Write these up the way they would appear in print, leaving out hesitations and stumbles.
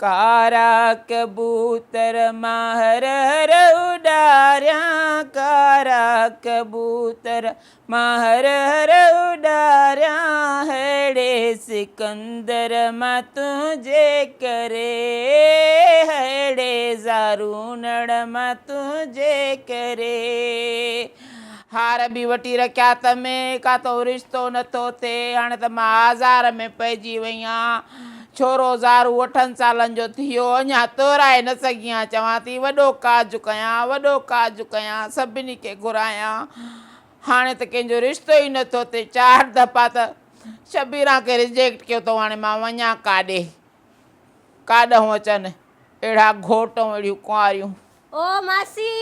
ڪارا ڪبوتر مان هر هر اڏاريان، ڪارا ڪبوتر مان هر هر اڏاريان، ههڙي سڪندر مان تنهنجي ڪري، ههڙي زارونڙ مان تنهنجي ڪري. هار به وٺي رکيا اٿم، ڪاتو رشتو نٿو ٿئي، هاڻي ته مان آزار ۾ پئجي وئي آن. ڇورو زارو اٺن سالن جو ٿيو، اڃا تورائي نه سگهي آن، چوان ٿي وڏو ڪاج ڪيان، وڏو ڪاج ڪيان، سڀني کي گهرايان، هاڻي ته ڪنهن جو رشتو ئي نٿو ٿئي، چار دفعا ته شبيران کي رجيڪٽ ڪيو اٿئون، هاڻي مان وڃان ڪاڏي، ڪاڏهون اچن اهڙا گهوٽ ۽ اهڙيون ڪنواريون. او ماسي!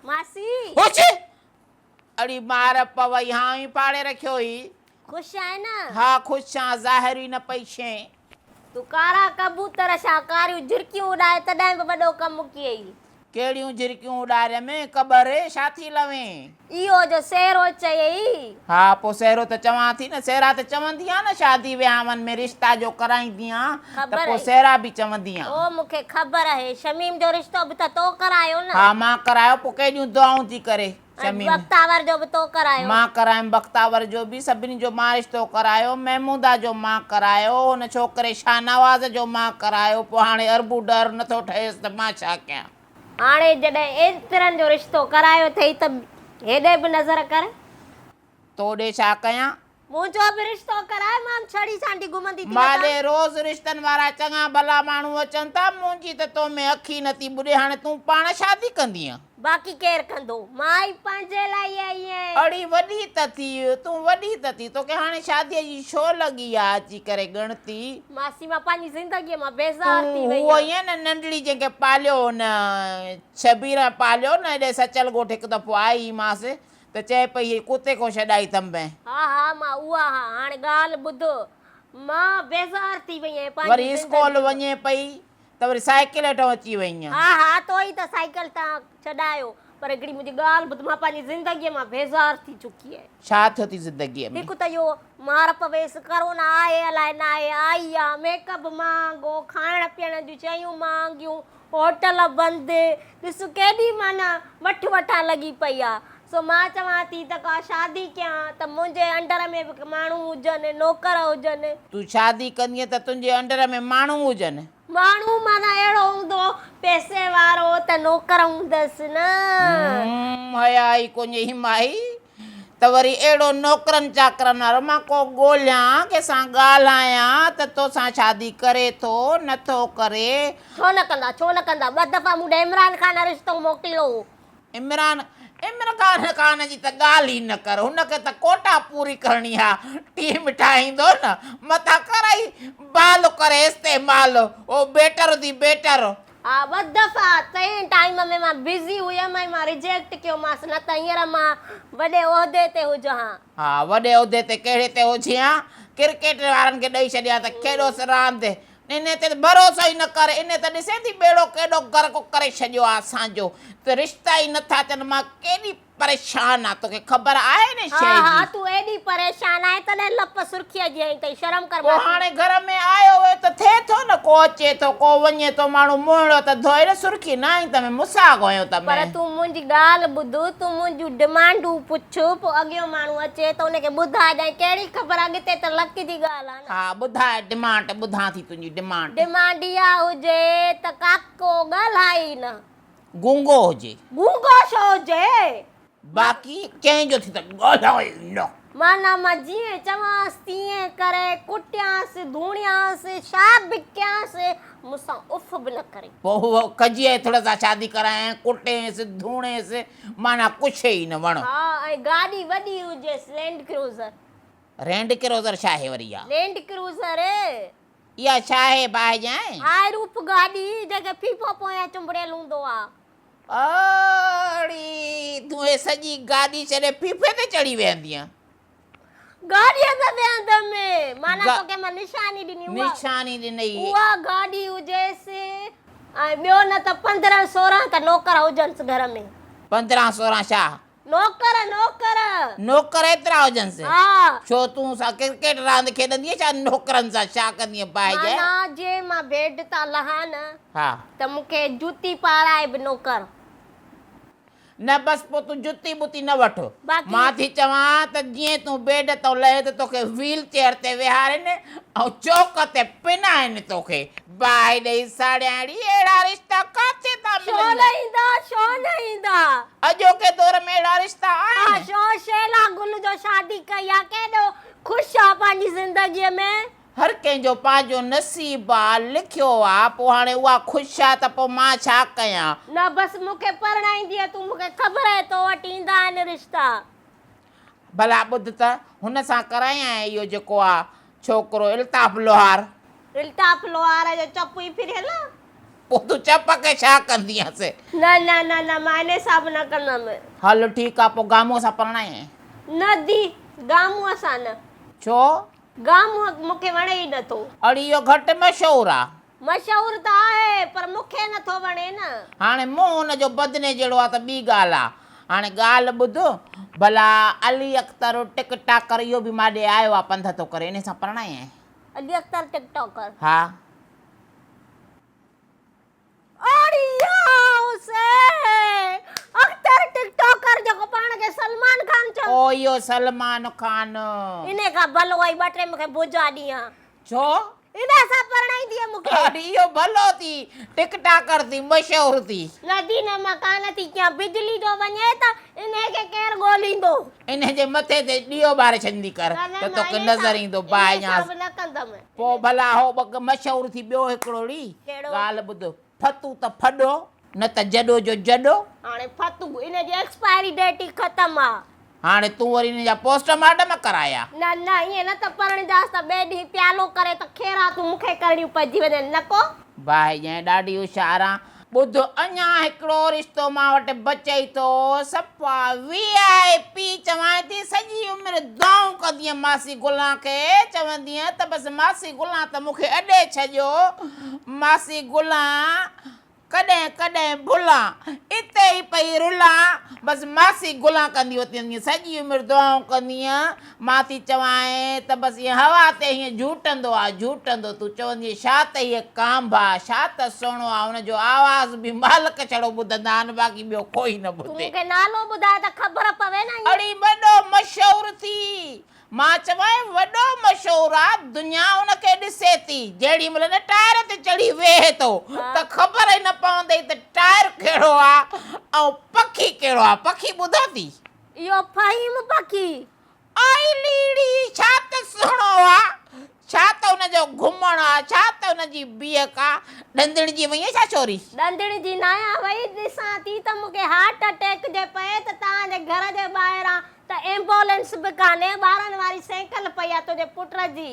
ماسي! هوش! اڙي مار پوئي، هانء ئي ڦاڙي رکيو هئي. خوش آهين نه؟ ها خوش آن، ظاهر ئي نه پئي ڇين. تون ڪارا ڪبوتر ڇا ڪاريون جهرڪيون اڏائي تڏهن به وڏو ڪم ڪيئي. ڪهڙيون جهرڪيون اڏاريم، ڪٻر، ڇا ٿي لوين؟ اهو جو سهرو چيئي. ها پوء سهرو ته چوان ٿي نه، سهرا ته چوندي آن نه شادي وهانون ۾ رشتا جو ڪرائيندي آن ته خبر پوء اهي. سهرا به چوندي آن. او مون کي خبر اهي، شميم جو رشتو به ته تو ڪرايو نه. ها مان ڪرايو، پوء ڪيڏيون دعائون ٿي ڪري. ۽ شميم. بختاور جو به تو ڪرايو. مان ڪرايم بختاور جو به، سڀني جو مان رشتو ڪرايو، محموده جو مان ڪرايو، هن ڇوڪري شاهنواز جو مان ڪرايو، پوء هاڻي اربو ڊر نٿو ٺهيس ته مان ڇا ڪيان. هاڻي جڏهن ايترن جو رشتو ڪرايو اٿئي ته هيڏي به نظر ڪر. تو ڏي ڇا ڪيان؟ منهنجو به رشتو ڪراء، مان به ڇڙي ڇانڊي گهمندي ٿي مان وتان. ڏي روز رشتن وارا چڱا ڀلا ماڻهو اچن ٿا، منهنجي ته تو ۾ اک ئي نٿي ٻڏي، هاڻي تون پاڻ شادي ڪندينء؟ باقي ڪير ڪندو؟ مان ئي پنهنجي لاء ئي آئي آهيان. اڙي وڏي ته ٿي، تون وڏي ته ٿي، توکي هاڻي شاديء جي ڇو لڳي آ اچي ڪري ڳڻتي؟ ماسي مان پنهنجي زندگيء مان بيزار تون ٿي وئي هوء آهيان. هئين نه ننڍڙي جنهن کي پاليو هن شبير پاليو نه هيڏي سچل ڳوٺ هڪ دفعو آئي هئي مانس ته چئي پئي هي ڪتي کان ڇڏائي اٿم بين. ها ها مان اها ها هاڻي ڳالهه ٻڌ مان بيزار ٿي وئي آهيان پنهنجي وري اسڪول زندگي مان. وڃي پئي ته وري سائيڪل هيٺان اچي وئين. ها ها تو ئي ته سائيڪل تان ڇڏايو پر هڪڙي منهنجي ڳالهه ٻڌ مان پنهنجي زندگيء مان بيزار ٿي چڪي آهيان. ڇا ٿيو ٿي زندگيء ۾؟ هڪ ته اهو مار پويس ڪرونا آهي الائي ناهي آئي آ ميڪ اپ مهانگو کائڻ پيئڻ جون شيون مهانگيون هوٽل بند، ڏس ڪيڏي معنيٰ وٺ وٺان لڳي پئي آ. سو مان چوان ٿي ته ڪا شادي ڪيان ته منهنجي انڊر ۾ به ماڻهو هجن، نوڪر هجن. تون شادي ڪندينء ته تنهنجي انڊر ۾ ماڻهو هجن. ماڻهو معنيٰ اهڙو هوندو پئسي وارو ته نوڪر هوندس نه. حيا ئي ڪونهي مائي. ته وري اهڙو نوڪرن چاڪرن وارو مان ڪو ڳولهيان، ڪنهن سان ڳالهايان ته توسان شادي ڪري ٿو، نه ٿو ڪري. ڇو نه ڪندا، ڇو نه ڪندا، ٻه دفعا مون ڏي عمران خان رشتو موڪليو هو. عمران، عمران خان جي ته ڳالهه ئي نه ڪر، هن کي ته ڪوٽا پوري ڪرڻي آ، ٽيم ٺاهيندو نه، مٿان ڪرائي بال ڪري استعمال، او بيٽر the better. ها ٻه دفعا تنهن ٽائيم ۾ مان بزي هيم ۽ مان ريجيڪٽ ڪيومانس نه ته هينئر مان وڏي عهدي تي هجان ها. ها وڏي عهدي تي ڪهڙي تي هجين ها ڪرڪيٽ وارن کي ڏئي ڇڏيان ته کيڏوس راند انهي تي ته ڀروسو ئي نه ڪر انهي ته ڏسين ٿي ٻيڙو ڪيڏو غرق ڪري ڇڏيو آ اسان جو ته رشتا ئي نٿا ٿين مان ڪيڏي پريشان آ توکي خبر آهي ان ها شيء ها جي. تون ايڏي پريشان آهين تڏهن لپ سرخيء جي هنئي اٿئي شرم ڪر پوء ماسي. هاڻي گهر ۾ آيو ويو ته ٿئي ٿو نه ڪو اچي ٿو ڪو وڃي ٿو ماڻهو منهڙو ته ڌوئي نه سرخي نه هنئي تمي مساڳ هنيو پر تمي. تون منهنجي ڳالهه ٻڌ تون منهنجون ڊمانڊون پڇ پوء اڳيون ماڻهو اچي ته ان کي ٻڌائجانء ڪهڙي خبر اڳتي ته لڪ جي ڳالهه آ نه. ها ٻڌاء ڊمانڊ ٻڌان ٿي تنهنجي ڊمانڊ. ڊمانڊ اها هجي ته ڪاڪو ڳالهائي ئي نه. گونگو هجي. گونگو ڇو هجي؟ باقي چئين جو ٿي ته ڳالهائي نه. معنيٰ مان جيئن چوانس تيئن ڪري، ڪٽيانس، ڌوڻيانس، ڇا به ڪيانس، مون سان اف به نه ڪري. پوء هوء کجيء هيٿڙ سان شادي ڪرايائين، ڪٽينس، ڌوڻيس، معنيٰ ڪڇي ئي نه وڻ. ها ۽ گاڏي وڏي هجيس، لينڊ ڪروزر. رينڊ ڪروزر ڇا آهي وري اها؟ Land cruiser. اها ڇا آهي باهه ڄائي؟ هاء روف گاڏي، جنهن کي ڦيڦو پويان چنبڙيل هوندو آ. اڙي تون هي سڄي گاڏي ڇڏي ڦيڦي تي چڙهي ويهندينء؟ گاڏيء تي ويهندم. معنيٰ توکي مان نشاني ڏني. اها نشاني ڏنئي. اها گاڏي هجيس ۽ ٻيو نه ته 15 16 ته نوڪر هجنس گهر ۾. 15 16 ڇا؟ نوڪر نوڪر. نوڪر ايترا هجنس. ها. ڇو تون سا ڪرڪيٽ راند کيڏندينء ڇا نوڪرن سان ڇا ڪندينء باهه جي. معنيٰ جي مان بيڊ تان لهان نه. ها. ته مون کي جوتي پارائي به نوڪر. نه بس پوء تون جتي ٻتي نه وٺ. باقي. مان ٿي چوان ته جيئن تون بيڊ تان لهين ته توکي ويل چيئر تي ويهارين ۽ چوڪ تي پنائين توکي باهه ڏئي ساڙيان. اڙي اهڙا رشتا ڪاٿي ٿا ڇو ملن. نه ايندا ڇو نه ايندا. اڄوڪي دور ۾ اهڙا رشتا ها آهن. شو شيلا گل جو شادي ڪئي آ ڪيڏو خوش آ پنهنجي زندگي ۾. هر ڪنهن جو پنهنجو نصيب آ، لکيو آ، پوء هاڻي اها خوش آ ته پوء مان ڇا ڪيان. نه بس مون کي پرڻائيندينء تون، مون کي خبر آهي تو وٽ ايندا آهن رشتا. ڀلا ٻڌ ته هن سان ڪرايانء اهو جيڪو آ ڇوڪرو الطاف لوهار. الطاف لوهار جو چپ ئي ڦريل آ. پوء تون چپ کي ڇا ڪندينس. نه نه نه نه مان انهي سان به نه ڪندم. هل ٺيڪ آ پوء گامونء سان پرڻايانء. نه ڌي گامونء سان نه. ڇو؟ گامون مون کي وڻي ئي نٿو. اڙي اهو گهٽ مشهور آ. مشهور ته آهي پر مون کي نٿو وڻي نه. هاڻي منهن هن جو بدني جهڙو آ ته ٻي ڳالهه آ. هاڻي ڳالهه ٻڌ ڀلا علي اختر ٽڪ ٽاڪر اهو به ماڏي آيو آ پنڌ ٿو ڪري انهي سان پرڻايانء؟ علي اختر ٽڪ ٽاڪر. ها. اڙي يا حسين اختر ٽڪ ٽاڪر جيڪو پاڻ کي سلمان خان چوي. او اهو سلمان خان. انهي کان ڀلو آهي ٻه ٽي مونکي بوجا ڏين ها. ڇو؟ انهي سان پرڻائيندينء مونکي. اڙي اهو ڀلو ٿي ٽڪ ٽاڪر ٿي مشهور ٿي. نه ڌي نه مان ڪانه ٿي ڪيان بجلي جو وڃي ته انهي کي ڪير ڳوليندو. انهي جي مٿي تي ڏيئو ٻاري ڇڏيندي ڪر ته توکي نظر ايندو باهه انهي سان به نه ڪندم. پوء ڀلا هو ٻه مشهور ٿي ٻيو هڪڙو ڙي. ڪهڙو؟ ڳالهه ٻڌ، ڦتو ته ڦڏو، نه ته جڏو جو جڏو. هاڻي ڦتو، ان جي ايڪسپائري ڊيٽ ئي ختم آ. هاڻي تون وري ان جا پوسٽ مارٽم ڪرايا. نه نه ائين نه ته پرڻجاس ته ٻئي ڏينهن پيالو ڪري ته خيراتون مون کي ڪرڻيون پئجي وڃن نه ڪو؟ باهه ڄائين ڏاڍي هوشيار آن. ٻڌ اڃا هڪڙو رشتو مان وٽ بچئي ٿو، صفا وي آء پي چوانء ٿي سڄي عمر دعائون ڪندينء ماسي گلان کي، چوندينء ته بس ماسي گلان ته مون کي اڏي ڇڏيو، ماسي گلان ڪڏهن ڪڏهن ڀلان، اتي ئي پئي رلان، بس ماسي گلان ڪندي وتندينء، سڄي عمر دعائون ڪندينء، مان ٿي چوانء ته بس ائين هوا تي هيئن جهوٽندو آ، جهوٽندو. تون چوندينء ڇا ته هيء ڪانڀ آ، ڇا ته سهڻو آ، هن جو آواز به مالڪ ڇڙو ٻڌندا آهن، باقي ٻيو ڪوئي نه تون ٻڌي. مون کي نالو ٻڌاء ته خبر پوي نه. ائين. اڙي وڏو مشهور ٿي. مان چوانء وڏو مشهور آ، دنيا ان کي ڏسي ٿي. جهڙي مهل نه ٽائر تي چڙهي ويهي ٿو ته خبر ئي نه پوندئي ته ٽائر ڪهڙو آ ۽ پکي ڪهڙو آ. پکي ٻڌو ٿي؟ اهو فهيم پکي. آئي ليڙي ڇا ته سهڻو آ، ڇا ته ان جو گهمڻ آ، ڇا ته ان جي بيهڪ آ. ڏندڻجي وئين ڇا ڇوري؟ ڏندڻجي ناهيان وئي، ڏسان ٿي ته مون کي هارٽ اٽيڪ جي پئي ته توهان جي گهر جي ٻاهران ته ايمبولينس به ڪانهي، ٻارن واري سائيڪل پئي آ تنهنجي پٽ جي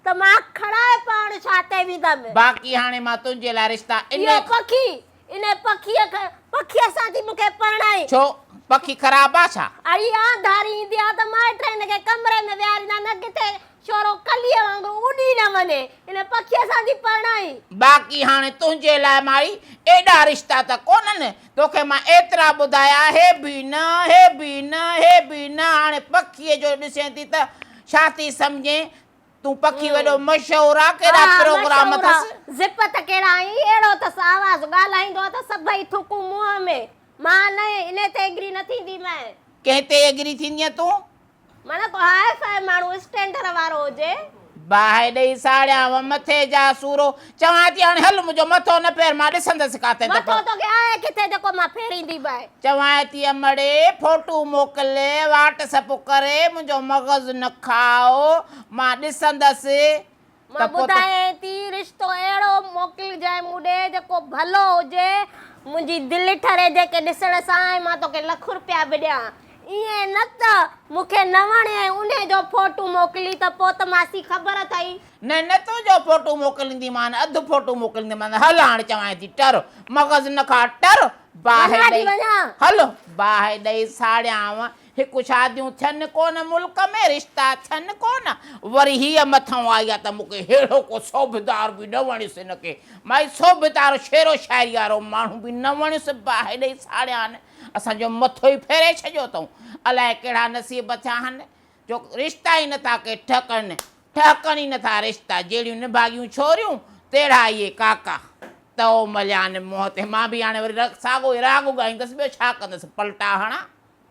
ته مان کڻائي پاڻ ڇا تي ويندم. باقي هاڻي مان تنهنجي لاء رشتا انهيء. اهو پکي انهيء پکيء کي پکيء سان ٿي مون کي پرڻائين. ڇو، پکي خراب آ ڇا؟ اڙي آنڌاري ايندي آ ته مائٽ هن کي ڪمري ۾ ويهاريندا نه ڪٿي ڇورو ڪليء وانگر اڏي نه وڃي. انهيء پکيء سان ٿي پرڻائين. باقي هاڻي تنهنجي لاء مائي ايڏا رشتا ته ڪونهن. توکي مان ايترا ٻڌايا، هي به نه، هي به نه، هي به نه. هاڻي پکيء جو ڏسين ٿي ته ڇا ٿي سمجهين؟ تون پکي وڏو مشهور آ ڪيڏا پروگرام اٿس. زپ ته ڪهڙا آهين اهڙو اٿس آواز ڳالهائيندو آ ته سڀئي ٿڪون منهن ۾ مان نه انهي تي ايگري نه ٿيندي مين. ڪنهن تي ايگري ٿيندينء تون؟ معنيٰ ڪو هاء فاء ماڻهو اسٽينڊر وارو هجي. باهه ڏئي ساڙيانء مٿي جا سورو. چوان ٿي هاڻي هل منهنجو مٿو نه ڦير مان ڏسندس ڪاٿي ته مٿو توکي آهي ڪٿي جيڪو مان ڦيريندي باهه. چوانء ٿي امڙي فوٽو موڪل واٽس اپ ڪري منهنجو مغز نه کاء مان ڏسندس ته مان پوء تو. ٻڌايانء ٿي رشتو اهڙو موڪلجانء مون ڏي جيڪو ڀلو هجي منهنجي دل ٺري جيڪي ڏسڻ سان ۽ مان توکي لک روپيا به ڏيان ائين نه ته مون کي نه وڻي ۽ انهي جو فوٽو موڪلي ته پوء ته ماسي خبر اٿئي. نه نه تنهنجو فوٽو موڪلينديمان اڌ فوٽو موڪلينديمان هل هاڻ چوانء ٿي ٽر مغز نه کاء ٽر باهه وڃان ٿي ڏئي وڃان. هل باهه ڏئي ساڙيانء. هڪ شاديون ٿين ڪونه ملڪ ۾، رشتا ٿين ڪونه، وري هيء مٿئون آئي آ ته مون کي ههڙو ڪو صوبيدار به نه وڻيس هن کي. مائي صوبيدار شعر و شاعري وارو ماڻهو به نه وڻيس، باهه ڏئي ساڙيان. اسان جو مٿو ئي ڦيري ڇڏيو اٿئون. الائي ڪهڙا نصيب ٿيا هن، جو رشتا ئي نٿا ڪي ٺهڪن، ٺهڪن ئي نٿا رشتا. جهڙيون نڀاڳيون ڇوريون، تهڙا اهي ڪاڪا. تئو مليان منهن تي. مان به هاڻي وري ساڳو ئي راڳ ڳائيندس، ٻيو ڇا ڪندس، پلٽا هڻان.